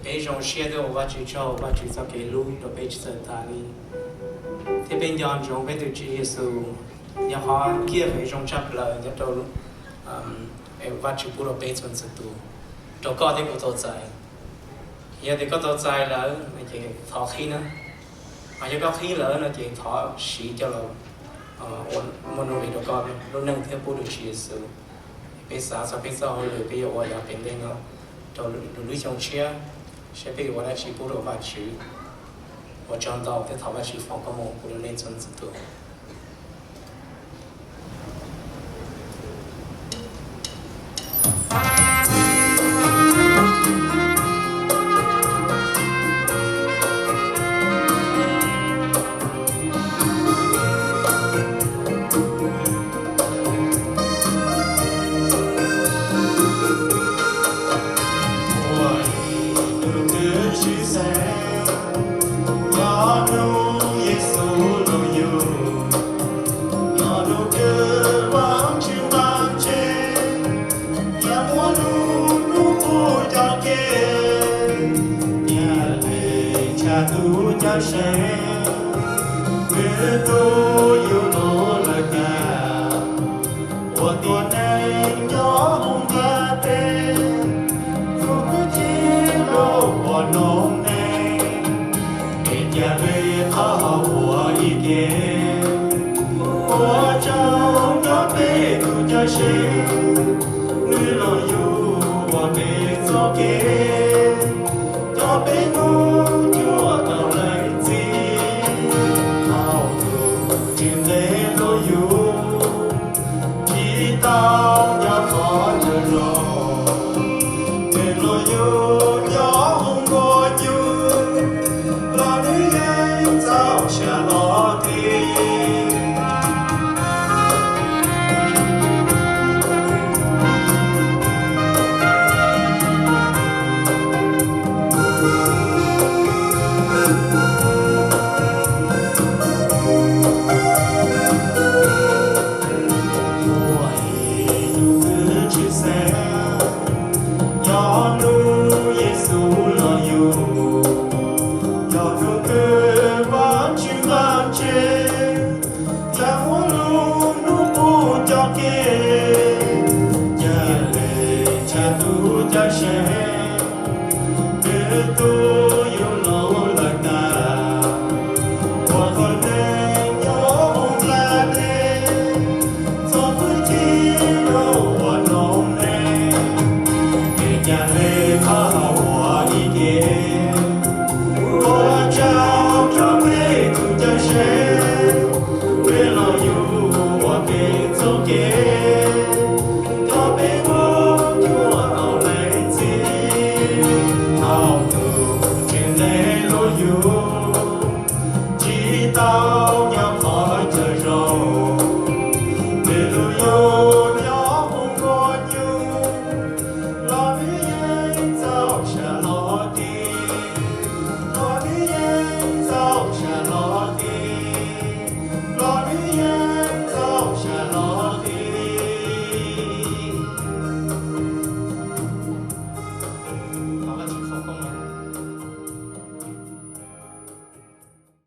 Peb zoo siab tuaj ua Vajtswv tsaug, Vajtswv txoj kev hlub rau peb tsis txawj tas li. Thiab peb nco ntsoov peb tus Tswv Yexus yog qhov kiag zoo tshaj plaws nyob rau Vajtswv pub rau peb txhua txhua tus, rau koj thiab kuv tau txais. Yog tias koj tau txais lawm no ces thov qhib na. Ho yog koj qhib lawm no ces thov siv coj los ua movie rau koj lub neej thiab pub rau Tswv Yexus. Peb xav txog peb txoj hauj lwm peb yuav ua yav tom ntej no rau lub xyoo tshiab, saib peb yuav ua dab tsi pub rau Vajtswv. Ua tsaug ntau thiab thov Vajtswv foom koob hmoov pub rau nej txhua txhua tus. Tus kwv tsis xeeb, nyob hnub Yexus los yug, nyob hnub twg Vajtswv nqa tsev, thiab muab lub hnub qub coj kev, yam li ntsha tus cawm seej, kwv tus yug los lawm tiag. Ua tib neeg nyob hauv ntiaj teb, tus kwv tij los ua noob neej, es cia li qhov ua ib ke. Ua tsaug nyob peb tus cawm seej, nws los yug ua peb txoj kev, coj peb hnub cuaj tau leej txiv. Thaum tus tsis ntev los yug, tsis tau nco qhov chaw los, nws los yug nyob hauv nkuaj cub, los nws yeej txaus siab los thiab. Ua ib tug kwv tsis xeeb, nyob hnub Yexus los yug, yog tus kwv Vajtswv nqa tsev, thiab muab lub hnub qub coj kev, yam li ntsha tus cawm seej, kwv tus